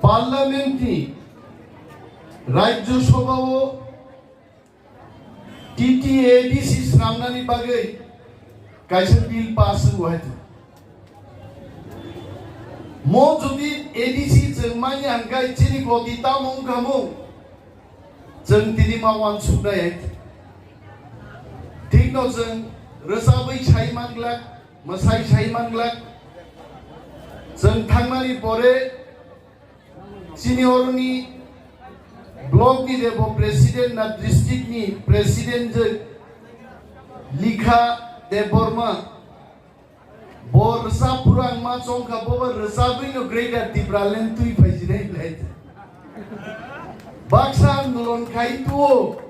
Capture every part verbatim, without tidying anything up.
Parliament ni Rajya Sabha o T T A D C swnamnani bagwi kaisa bill pass wngwi hai. Mo jodi A D C chwng manya hwnkhe chini goti tamo wngkha mo chwng tini ma wansuknai hai. Thikno chwng rwchabwi sai manglak, mwsai sai manglak. Chwng thangnani pore chini oroni block ni rebo president na district ni president je Likha Debbarma, bo rwchap phuru ang ma chongkha, bo ba rwchabwi no Greater Tipraland twi phaijinai belai. Baksa andolon khai tuo,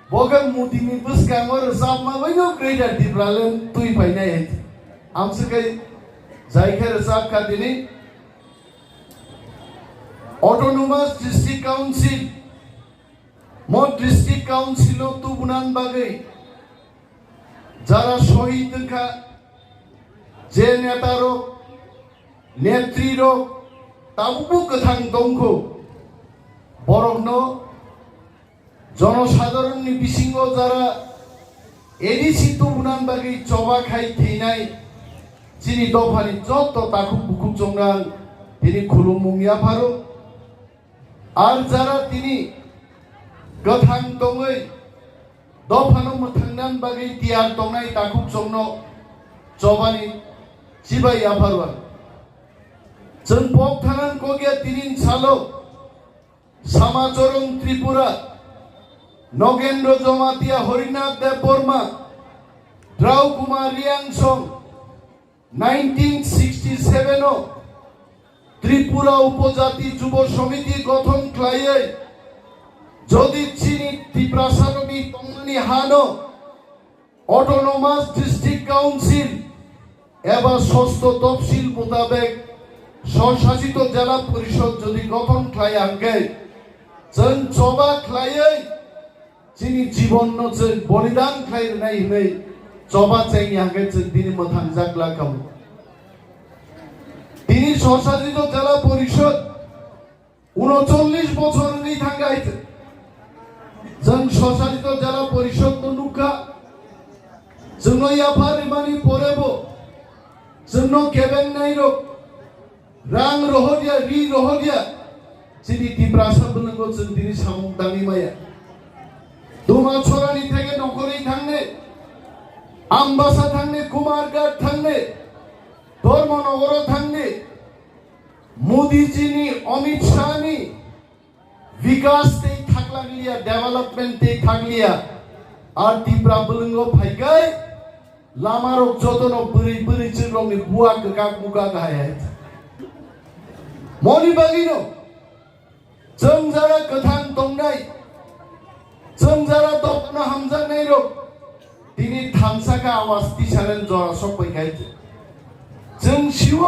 bo khe Modi ni bwskango rwchapma bai no Greater Tipraland twi phainai. Amswk khai jai khe rwchap kha tini. Autonomous District Council, mo District Council o tubunan bagwi jara sohid wngkha, je neta rok, netri rok tabukbo kwthang tongkho, borokno jonosadharon ni bisingo jara A D C tubunan bagwi choba khai thwinai chini dophani joto takhuk bukhuk chongrang tini khulumung yapharo. Ar jara tini kwthang tongwi dophano mwthangnan bagwi tiyar tongnai takhuk chongno chobani chibai yapharo. Chwng pok thanan kokya tini salo Samachorong Tripura, Nogendro Jomatia, Horinath Debbarma, Drau Kumar Riangsong, nineteen sixty-seven o Tripura Upojati Jubo Somiti gothon khlaiwi jodi chini Tiprasarokni tongmani hano Autonomous District Council eba sosto topsil mutabek Swsasito Jela Porishod jodi gothon khlai hwnkhe chwng choba khlaiwi chini jibonno chwng bolidan khlai rwnai hwnwi choba chaini hwnkhe chwng tini mwthangjak lakha. Tini Swsasito Jela Porishod unocholish bochor wngwi thangkha hai. Chwng Swsasito Jela Porishod no nukha. Chwngno yaphar rimani porebo chwngno kebengnai rok rang rohorya, ri rohorya, chini Tiprasa bwlwngo chwng tini samung tangwi maya. Dumachorani theke Nokhorwi thangne, Ambasa thangne, Kumarghat thangne, Dharmanagaro thangne, Modi ji ni, Amit Shah ni bikas tei thaklak liya, development tei thak liya. Ar Tipra bwlwngo phaikai lama rok jotono bwrwi bwrwi chwng rokni bua kwkak mukak hai hai. Moni bagwino chwng jara kwthang tongnai, chwng jara dophano hamjaknai rok tini thansa khe awas tisaren jora sok pai khai. Chwng siwo